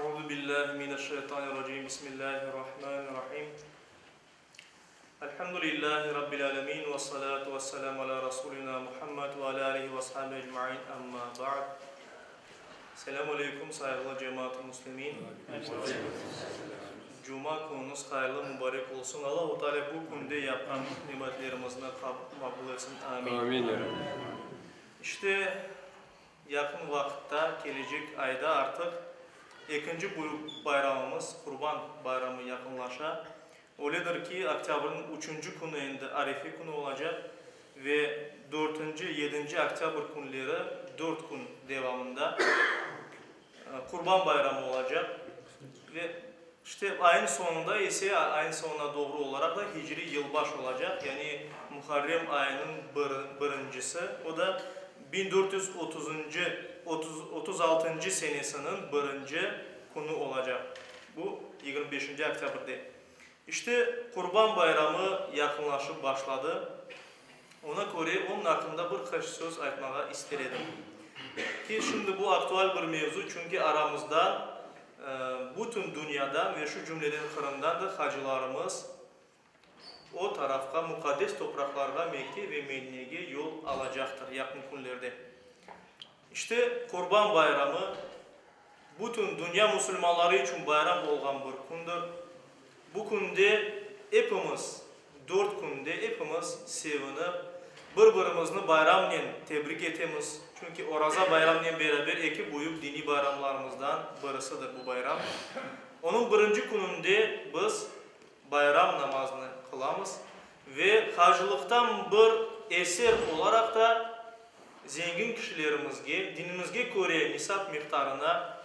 Euzu billahi mineşşeytanirracim. Bismillahirrahmanirrahim. Elhamdülillahi Rabbil alemin. Ve salatu ve selamu ala Rasulina Muhammed ve ala alihi ve ashabihi ecmain. Amma ba'd. Selamu aleykum, sayğılı cemaat-ı muslimin. Cuma künüñiz hayırlı, mubarek olsun. Allahu Teala bu künde yapqan bütün ibadetlerimizni qabul etsin. Amin. Amin, ya Rabbi. İşte, Yaqın vaqıtta, kelecek ayda artıq ekinci büyük bayramımız, Qurban bayramı yaqınlaşa. Öyledir ki, oktâbrniñ üçünci künü endi Arefe künü olacaq ve dörtünci, yedinci oktâbr künleri, dört kün devamında Qurban bayramı olacaq ve işte ayın soñunda ise, ayın soñuna doğru olaraq da Hicriy yılbaş olacaq, yani Muharrem ayınıñ birincisi, o da 1430-ncı, 36-ncı senesiniñ birinci künü olacaq, bu 25-nci oktâbrde. İşte, Qurban bayramı yaqınlaşıp başladı, ona köre onıñ aqqında bir qaç söz aytmağa ister edim. Ki, şimdi bu aktual bir mevzu, çünki aramızda bütün dünyadan ve şu cümleden Qırımdan da hacılarımız o tarafqa, muqaddes topraqlarğa, Mekke ve Medinege yol alacaqtır yaqın künlerde. İşte, Qurban bayramı, bütün dünya musulmanları içün bayram olğan bir kündir. Bu künde epimiz, dört künde epimiz sevinip, bir-birimizni bayramnen tebrik etemiz. Çünki Oraza bayramnen beraber eki büyük diniy bayramlarımızdan birisidir bu bayram. Onıñ birinci kününde biz bayram namazını qılamız ve hacılıqtan bir eser olaraq da zengin kişilerimizge, dinimizge köre nisap miqdarına,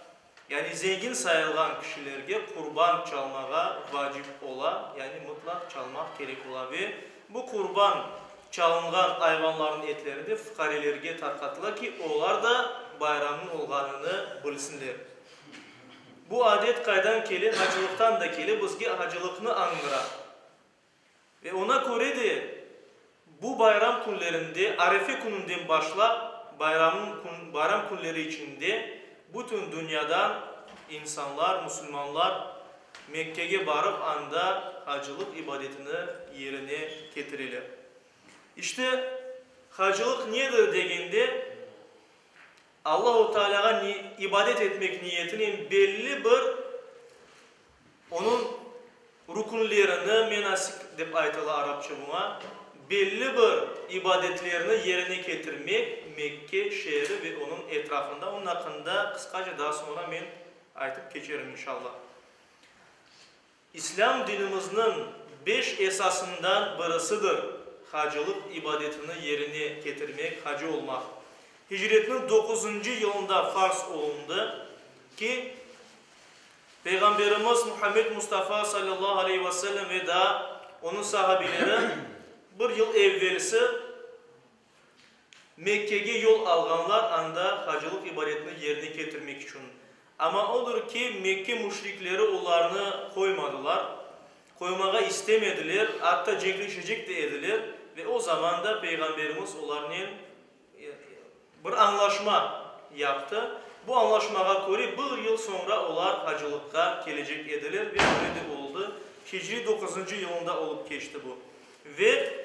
yani zengin sayılğan kişilerge qurban çalmağa vacip ola, yani mıtlaq çalmaq kerek ola ve bu qurban çalınğan ayvanlarnıñ etleri de fuqarelerge tarqatıla ki, olar da bayramnıñ olğanını bilsinler. Bu adet qaydan kele? Hacılıqtan da kele, bizge hacılıqnı añdıra. Ve ona köre de bu bayram künlerinde, Arefe kününden başlap bayramnıñ bayram künleri içinde bütün dünyadan insanlar, musulmanlar Mekkege barıp anda hacılıq ibadetini yerine ketireler. İşte, hacılıq nedir degende, Allahu Tealâğa ibadet etmek niyetinen belli bir onıñ rukünlerini, menasik dep aytıla arapça buña, belli bir ibadetlerni yerine ketirmek Mekke şeeri ve onıñ etrafında. Onıñ aqqında qısqaca daa soñra men aytıp keçerim, inşallah. İslâm dinimizniñ beş esasından birisidir hacılıq ibadetini yerine ketirmek, hacı olmaq. Hicretniñ doquzıncı yılında farz olundı ki, Peyğamberimiz Muhammed Mustafa salâllahu aleyhi ve sellem ve daa onıñ sahabeleri bir yıl evvelsi Mekkege yol alğanlar, anda hacılıq ibadetini yerine ketirmek içün. Amma odır ki, Mekke müşrikleri olarnı qoymadılar, qoymağa istemediler, atta cenkleşecek de ediler, ve o zaman da Peyğamberimiz olarnen bir añlaşma yaptı. Bu añlaşmağa köre, bir yıl soñra olar hacılıqqa kelecek ediler, ve öyle de oldı. Hicriy doquzıncı yılında olıp keçti bu. Ve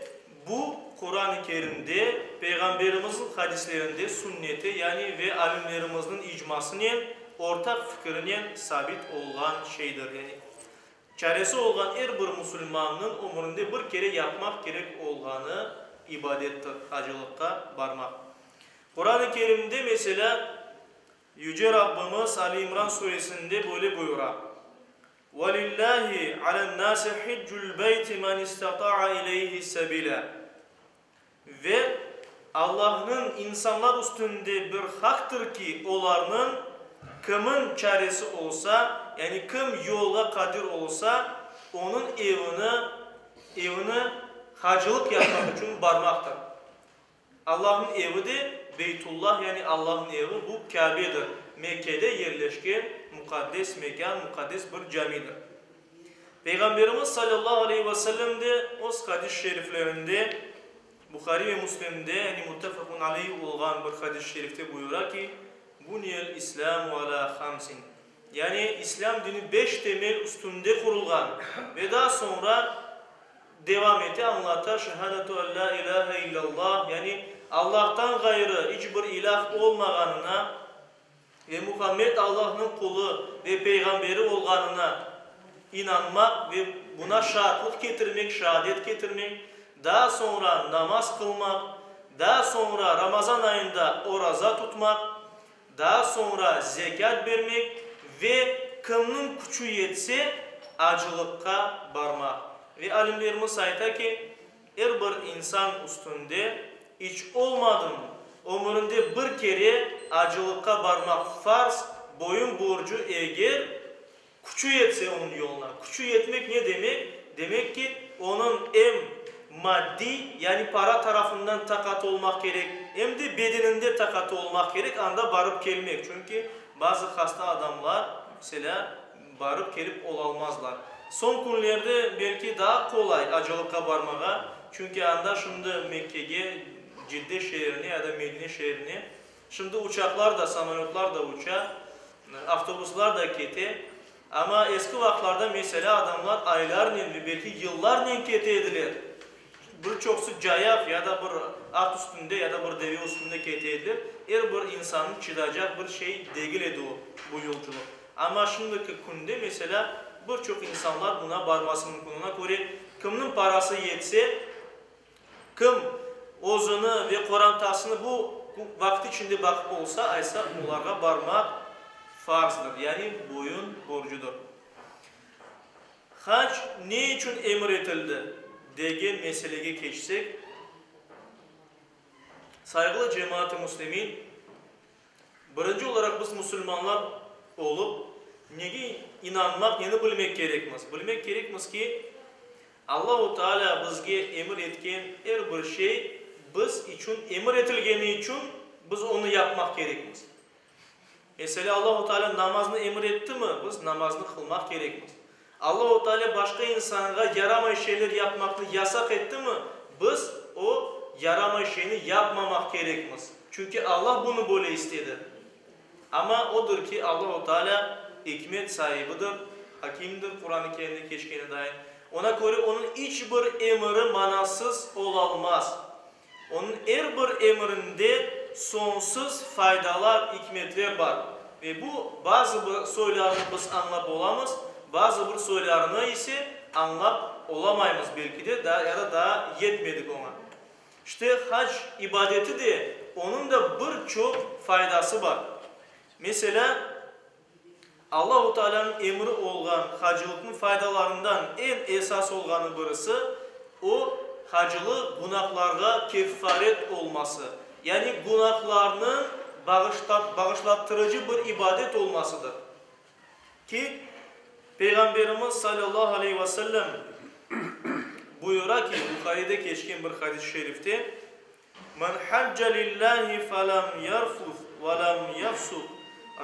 bu Quran-ı Kerimde, Peyğamberimizniñ hadislerinde, sünneti, yani ve alimlerimizniñ icmasınen, ortaq fikirinen sabit olğan şeydir. Yani çaresi olğan er bir musulmannıñ ömründe bir kere yapmaq kerek olğanı ibadettir, hacılıqqa barmaq. Quran-ı Kerimde, meselâ, Yüce Rabbimiz Ali İmran suresinde böyle buyura, Velillâhi alen-nâsi hiccul-beyti men istata'a ileyhi sebîlâ. Ve Allahnıñ insanlar üstünde bir haqtır ki, olarnıñ kimin çaresi olsa, yani kim yolğa qadir olsa, onıñ evini, evine hacılıq yapmaq içün barmaqtır. Allahnıñ evi de, Beytullah, yani Allahnıñ evi, bu Kâbedir, Mekkede yerleşken muqaddes mekân, muqaddes bir camidir. Peyğamberimiz salâllahu aleyhi ve sellem de öz hadis-i şeriflerinde, Buhari ve Müslimde, yani muttefaqun aleyh olğan bir hadis-i şerifte buyura ki, Buniyel-İslâmu alâ hamsin. Yani İslâm dini beş temel üstünde qurulğan. Ve daa soñra devam ete, añlata, Şehadetü en lâ ilâhe illâllah, yani Allahtan ğayrı iç bir ilâh olmağanına ve Muhammed Allahnıñ qulu ve peyğamberi olğanına inanmaq ve buna şaatlıq ketirmek, şeadet ketirmek, daa soñra namaz qılmaq, daa soñra Ramazan ayında oraza tutmaq, Daa soñra zekât bermek ve kimniñ küçü yetse, acılıqqa barmaq. Ve alimlerimiz ayta ki, er bir insan üstünde iç olmadım ömürinde bir kere acılıqqa barmaq farz, boyun borcu, eger Küçü yetse onıñ yoluna. Küçü yetmek ne demek? Demek ki, onıñ em maddiy, yani para tarafından taqatı olmaq kerek, em de bedeninde taqatı olmaq kerek anda barıp kelmek. Çünki bazı hasta adamlar, meselâ, barıp kelip olalmazlar. Soñ künlerde belki daa qolay acılıqqa barmağa, çünki anda şimdi Mekkege, Cidde şeerine ya da Medine şeerine Şimdi uçaqlar da, samolötlar da uça, avtobuslar da kete. Amma eski vaqıtlarda, meselâ, adamlar aylarnen ve belki yıllarnen kete ediler. Bir çoqusı cayav ya da bir at üstünde, ya da bir deve üstünde kete ediler. Er bir insannıñ çıdacaq bir şey degil edi o, bu yolculıq. Amma şimdiki künde, meselâ, bir çoq insanlar buna barması mümkün. Ona köre, kimniñ parası yetse, Kim özüni ve qorantasını bu vaqıt içinde baqıp olsa, aysa olarğa barmaq farzdır, yani boyun borcudır. Hac ne içün emir etildi, degen meselege keçsek, sayğılı cemaat-ı müslimin, Birinci olaraq biz musulmanlar olıp, nege inanmaq, neni bilmek kerekmiz? Bilmek kerekmiz ki, Allahu Teala bizge emir etken er bir şey biz içün emir etilgeni içün biz onı yapmaq kerekmiz. Meselâ, Allahu Teala namaznı emir ettimi, biz namaznı qılmaq kerekmiz. Allahu Teala başqa insanğa yaramay şeyler yapmaqnı yasaq ettimi, biz o yaramay şeyni yapmamaq kerekmiz. Çünki Allah bunı böyle istedi. Amma odır ki, Allahu Teala ikmet saibidir, hakimdir, Quran-ı Kerimde keçkeni dayın. Ona köre onıñ iç bir emiri manasız olalmaz. Onıñ er bir emirinde soñsuz faydalar, ikmetler bar. Ve bu bazı bir soylarını biz añlap olamız, bazı bir soylarını ise añlap olamaymız, belki de, daa ya da daa yetmedik oña. İşte, hac ibadeti de, onıñ da bir çoq faydası bar. Meselâ, Allahu Taalânıñ emri olğan hacılıqnıñ faydalarından eñ esas olğanı birisi, o, hacılıq günahlarğa keffaret olması, yani günahlarnıñ bağışlattırıcı bir ibadet olmasıdır. Ki, Peyğamberimiz salâllahu aleyhi ve sellem buyura ki, Buharide keçken bir hadis-i şerifte, Men hacca lillahi felem yerfus ve lem yefsuk,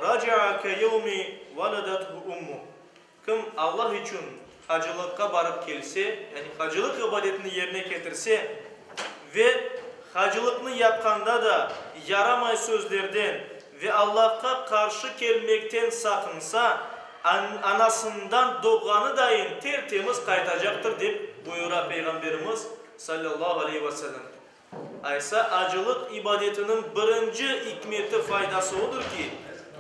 raca'a ke yevmi veledathu ummuh. Kim Allah içün hacılıqqa barıp kelse, yani hacılıq ibadetini yerine ketirse ve hacılıqnı yapqanda da yaramay sözlerden ve Allahqa qarşı kelmekten saqınsa, anasından doğğanı dayın ter-temiz qaytacaqtır, dep buyura Peyğamberimiz, salâllahu aleyhi ve sellem. Aysa acılıq ibadetiniñ birinci ikmeti, faydası odır ki,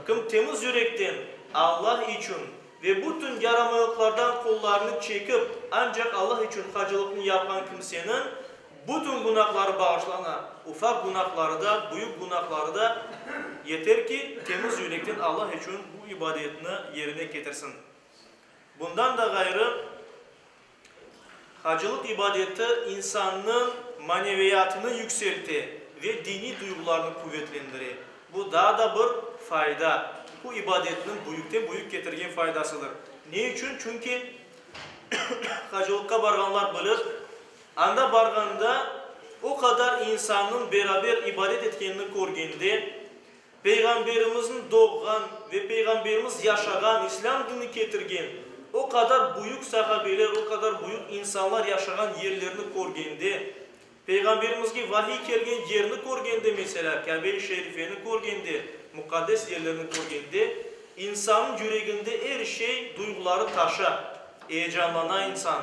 kim temiz yürekten Allah içün ve bütün yaramaylıqlardan qollarını çekip, ancaq Allah içün hacılıqnı yapqan kimseniñ bütün günahları bağışlana, ufaq günahları da, büyük günahları da, yeter ki, temiz yürekten Allah içün bu ibadetni yerine ketirsin. Bundan da ğayrı, Hacılıq ibadeti insannıñ maneviyatını yükselte ve diniy duyğularını quvetlendire. Bu daa da bir fayda, bu ibadetniñ büyükten-büyük ketirgen faydasıdır. Ne içün? Çünki hacılıqqa barğanlar bilir, anda barğanda o qadar insannıñ beraber ibadet etkenini körgende, Peyğamberimizniñ doğğan ve Peyğamberimiz yaşağan, İslâm dini ketirgen o qadar büyük sahabeler, o qadar büyük insanlar yaşağan yerlerni körgende, Peyğamberimizge vahiy kelgen yerni körgende, meselâ, Kâbe-i Şerifeni körgende, muqaddes yerlerni körgende. insannıñ yüreginde er şey, duyğuları taşa, eyecanlana insan,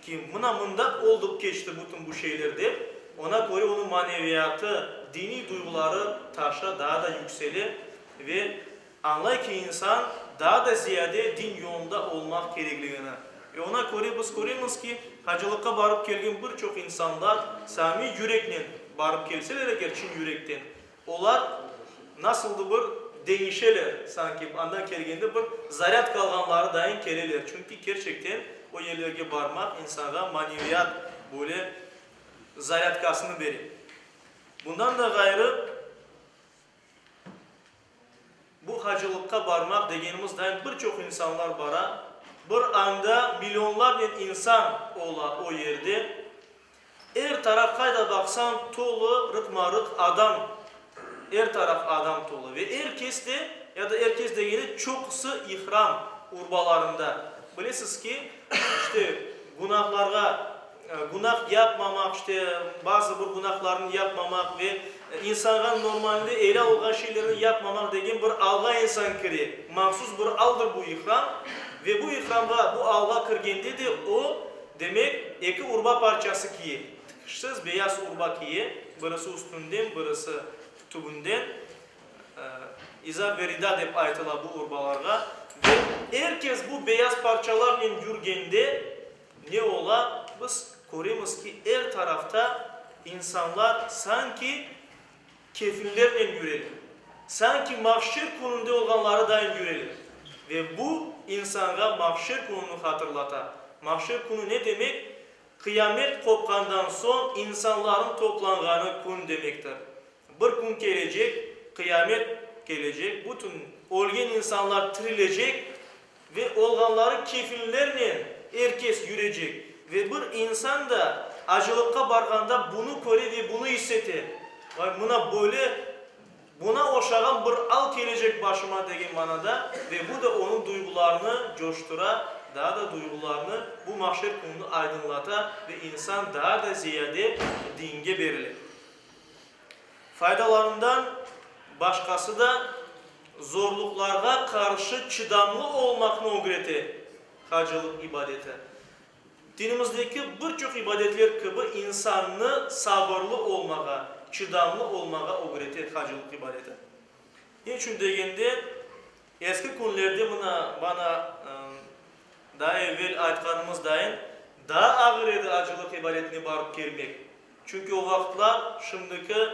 ki, mına mında oldıp keçti bütün bu şeyler dep, ona köre onıñ maneviyatı, diniy duyğuları taşa, daa da yüksele ve Añlay ki, insan daa da ziyade din yolunda olmaq kerekligini. Ve oña köre biz köremiz ki, hacılıqqa barıp kelgen bir çoq insanlar samimiy yüreknen barıp kelseler eger, çin yürekten, olar nasıldır bir deñişeler, sanki andan kelgende bir zarâdka alğanları dayın keleler. Çünki kerçekten o yerlerge barmaq insanğa maneviyat böyle zarâdkasını bere. Bundan da ğayrı, Bu hacılıqqa barmaq degenimiz dayın bir çoq insanlar bara. Bir anda millionlarnen insan ola o yerde. Er taraf qayda baqsañ tolu, rıqma-rıq adam, er taraf adam tolu. Ve er kes de, ya da er kes degende çoqusı ihram urbalarında. Bilesiz ki, işte, günahlarğa Günah yapmamaq, işte, bazı bir günahlarnı yapmamaq ve insanğa normalde elâl olğan şeylerni yapmamaq degen bir alğa insan kire. Mahsus bir aldır bu ihram. Ve bu ihramğa, bu alğa kirgende de o, demek, eki urba parçası kiye. Tikişsiz beyaz urba kiye, birisi üstünden, birisi tübünden. İzar ve rida dep aytıla bu urbalarğa. Ve er kes bu beyaz parçalarnen yürgende, Ne ola, biz köremiz ki, er tarafta insanlar sanki kefinlernen yüreler, sanki mahşer kününde olğanları dayın yüreler. Ve bu insanğa mahşer kününi hatırlata. Mahşer künü ne demek? Qıyamet qopqandan soñ insanların toplanğanı kün demektir. Bir kün kelecek, qıyamet kelecek, bütün ölgen insanlar tirilecek Ve olğanları kefinlernen er kes yürecek. Ve bir insan da acılıqqa barğanda bunı köre ve bunı issete, Vay, mına böyle, buna oşağan bir al kelecek başıma degen manada, ve bu da onıñ duyğularını coştura, daa da duyğularını bu mahşer kününi aydınlata ve insan daa da ziyade dinge berile. Faydalarından başqası da, zorluqlarğa qarşı çıdamlı olmaqnı ögrete hacılıq ibadeti. Dinimizdeki bir çoq ibadetler kibi insannı sabırlı olmağa, çıdamlı olmağa ögrete hacılıq ibadeti. Ne içün degende, eski künlerde mına bana daa evel aytqanımız dayın, daa ağır edi acılıq ibadetine barıp kelmek. Çünki o vaqıtlar şimdiki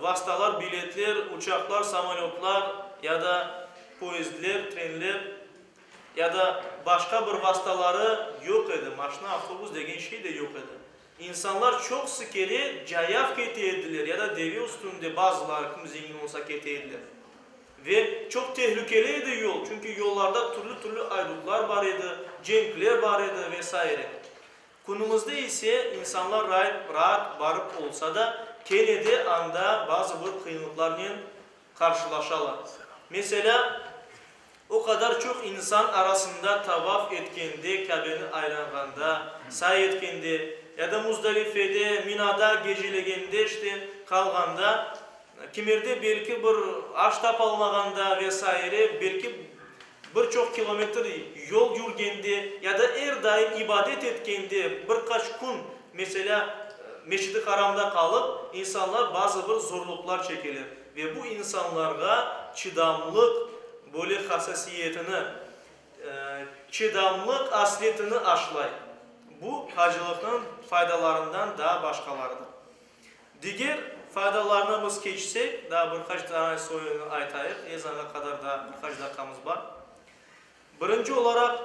vastalar, biletler, uçaqlar, samolötlar ya da poyezdler, trenler ya da başqa bir vastaları yoq edi, maşna, avtobus degen şey de yoq edi. İnsanlar çoqusı kere cayav kete ediler ya da deve üstünde, bazıları, kim zengin olsa, kete ediler. Ve çoq tehlikeli edi yol, çünki yollarda türlü-türlü aydutlar bar edi, cenkler bar edi ve saire. Künümizde ise insanlar raat barıp olsa da, kene de anda bazı bir qıyınlıqlarnen qarşılaşalar. Meselâ, o qadar çoq insan arasında tavaf etkende, Kâbeni aylanğanda, say etkende, ya da Muzdalifede, Minada gecelegende, işte, qalğanda, kimerde belki bir aş tapalmağanda ve saire, belki Bir çoq kilometr yol yürgende ya da er daim ibadet etkende, bir qaç kün, meselâ, Meşid-i Haramda qalıp, insanlar bazı bir zorluqlar çekeler. Ve bu insanlarğa çıdamlıq böyle hassasiyetini, çıdamlıq asletini aşlay. Bu hacılıqnıñ faydalarından daa başqalarıdır. Diger faydalarına biz keçsek, daa bir qaç dane soyunı aytayıq, ezanğa qadar daa bir qaç daqqamız bar. Birinci olaraq,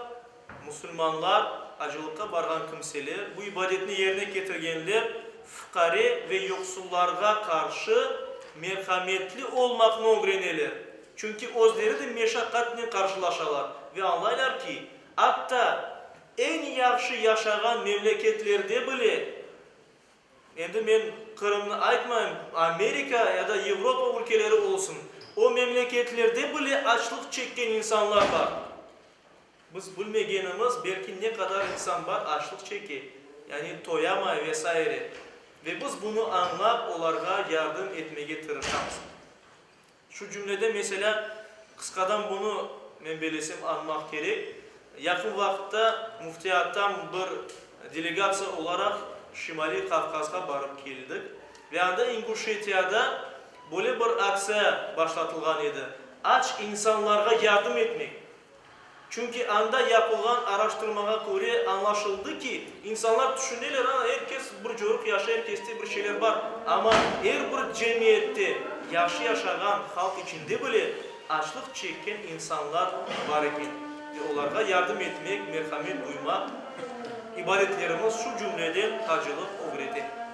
musulmanlar, acılıqqa barğan kimseler, bu ibadetni yerine ketirgenler fuqare ve yoqsullarğa qarşı merhametli olmaqnı ögreneler, çünki özleri de meşaqatnen qarşılaşalar ve añlaylar ki, atta eñ yahşı yaşağan memleketlerde bile, Endi men Qırımnı aytmayım, Amerika ya da Avropa ülkeleri olsun, o memleketlerde bile açlıq çekken insanlar bar. Biz bilmegenimiz, belki ne qadar insan bar açlıq çeke, yani toyamay ve saire. Ve biz bunı añlap, olarğa yardım etmege tırışamız. Şu cümleden, meselâ. Qısqadan bunı, men bellesem, añmaq kerek. Yaqın vaqıtta Müftiyattan bir delegatsiya olaraq Şimaliy Qavqazğa barıp keldik ve anda İnguşetiyada böyle bir aktsiya başlatılğan edi, aç insanlarğa yardım etmek. Çünki anda yapılğan araştırmağa köre añlaşıldı ki, insanlar tüşüneler, a, er kes bir coruq yaşay, er keste bir şeyler bar, amma er bir cemiyette yahşı yaşağan halq içinde bile açlıq çekken insanlar bar eken ve olarğa yardım etmek, merhamet duymaq ibadetlerimiz, şu cümleden hacılıq ögrete.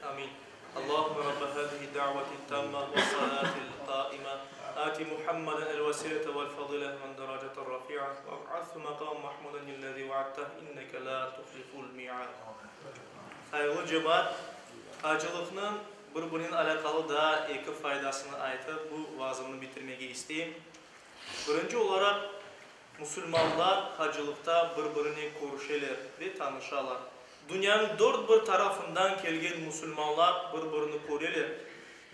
Amin. Allahümme Rabbe hâzihi da'veti tamme ve salâtil qâime, âti Muhammeden el-vesilete vel-fadîlete ven-derecete r-rafî'a ve eb'athu maqâmen mahmûden ellezî ve'adteh inneke lâ tuhliful mi'âd. Hayırlı cemaat, hacılıqnıñ bir-birinen alâqalı daa eki faydasını aytıp, bu vaazımnı bitirmege isteyim. Birinci olaraq, musulmanlar hacılıqta bir-birinen körüşeler ve tanışalar. Dünyanıñ dört bir tarafından kelgen musulmanlar bir-birini köreler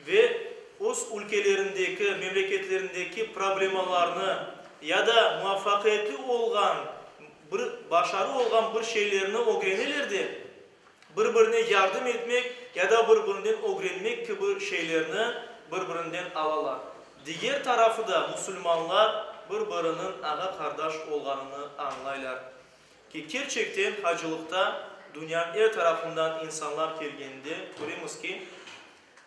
ve öz ülkelerindeki, memleketlerindeki problemalarnı ya da muvafaqiyetli olğan, bir başarı olğan bir şeylerni ögreneler de, bir-birine yardım etmek ya da bir-birinden ögrenmek kibi şeylerni bir-birinden alalar. Diger tarafı da musulmanlar bir-biriniñ ağa-qardaş olğanını añlaylar. Ki, kerçekten hacılıqta dünyanıñ er tarafından insanlar kelgende köremiz ki,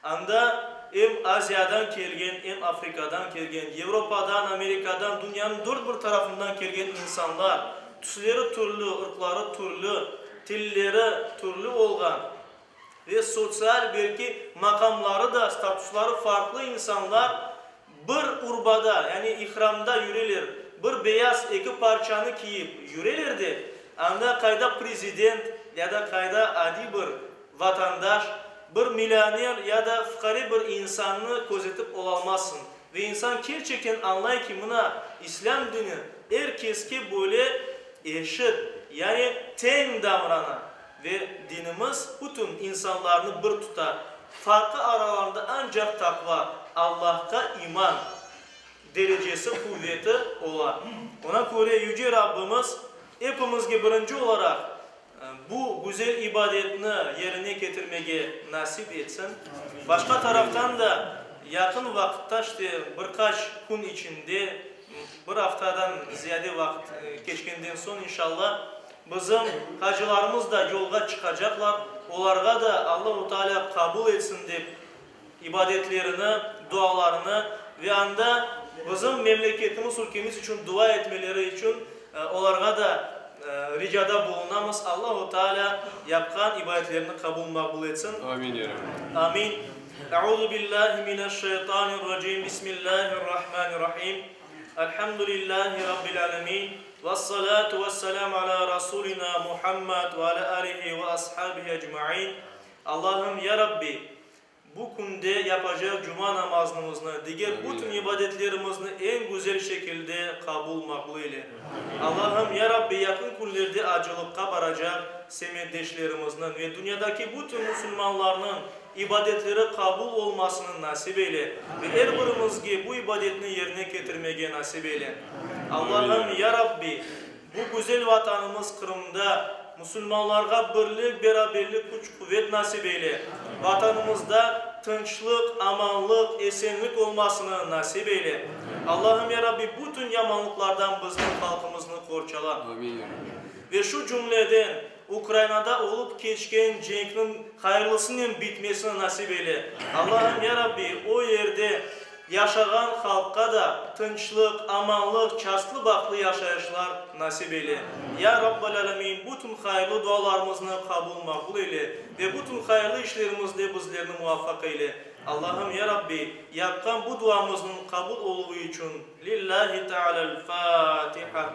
anda em Aziyadan kelgen, em Afrikadan kelgen, Avropadan, Amerikadan, dünyanıñ dört bir tarafından kelgen insanlar, tüsleri türlü, ırqları türlü, tilleri türlü olğan ve sotsial, belki, maqamları da, statusları farqlı insanlar bir urbada, yani ihramda yüreler, bir beyaz eki parçanı kiyip yüreler de, anda qayda prezident ya da qayda adiy bir vatandaş, bir millioner ya da fuqare bir insannı közetip olalmazsıñ. Ve insan kerçekten añlay ki, mına, İslâm dini er keske böyle eşit, yani teñ davrana ve dinimiz bütün insanlarnı bir tuta, farqı aralarında ancaq taqva, Allahqa iman, derecesi, quveti ola. Ona köre Yüce Rabbimiz epimizge birinci olaraq Bu güzel ibadetni yerine ketirmege nasip etsin. Başqa taraftan da, yaqın vaqıtta, işte, bir qaç kün içinde, bir aftadan ziyade vaqıt keçkenden soñ, inşallah, bizim hacılarımız da yolğa çıqacaqlar. Olarğa da Allahu Teala qabul etsin dep, ibadetlerini, dualarını ve anda bizim memleketimiz, ülkemiz içün dua etmeleri içün olarğa da ricada bulunamız. Allahu Teala yapqan ibadetlerini qabul maqbul etsin. Amin, ya Rabbi. Amin. Euzu billahi mineşşeytanirracim. Bismillahirrahmanirrahim. Elhamdülillahi Rabbil alemin. Vessalatu vesselamu ala rasulina Muhammed ve ala alihi ve ashabihi ecmain. Allahım, ya Rabbi! Bu künde yapacaq cuma namazımıznı, diger bütün ibadetlerimizni eñ güzel şekilde qabul-maqbul eyle. Allahım, ya Rabbi, yaqın künlerde acılıqqa baracaq semetdeşlerimizniñ ve dünyadaki bütün musulmanlarnıñ ibadetleri qabul olmasını nasip eyle ve er birimizge bu ibadetni yerine ketirmege nasip eyle. Allahım, ya Rabbi, bu güzel Vatanımız Qırımda musulmanlarğa birlik, beraberlik, küç-quvet nasip eyle. Vatanımızda tınçlıq, amanlıq, esenlik olmasını nasip eyle. Allahım, ya Rabbi, bütün yamanlıqlardan bizni, halqımıznı qorçala. Ve şu cümleden Ukrainada olıp keçken cenkniñ hayırlısınen bitmesini nasip eyle. Allahım, ya Rabbi, o yerde yaşağan halqqa da tınçlıq, amanlıq, çastlı-bahtlı yaşayışlar nasip eyle. Ya Rabbel Alemin, bütün hayırlı dualarımıznı qabul-maqbul eyle ve bütün hayırlı işlerimizde bizlerni muvaffaq eyle. Allahım, ya Rabbi, yapqan bu duamıznıñ qabul oluvı içün Lillahi Teala'l-Fatiha.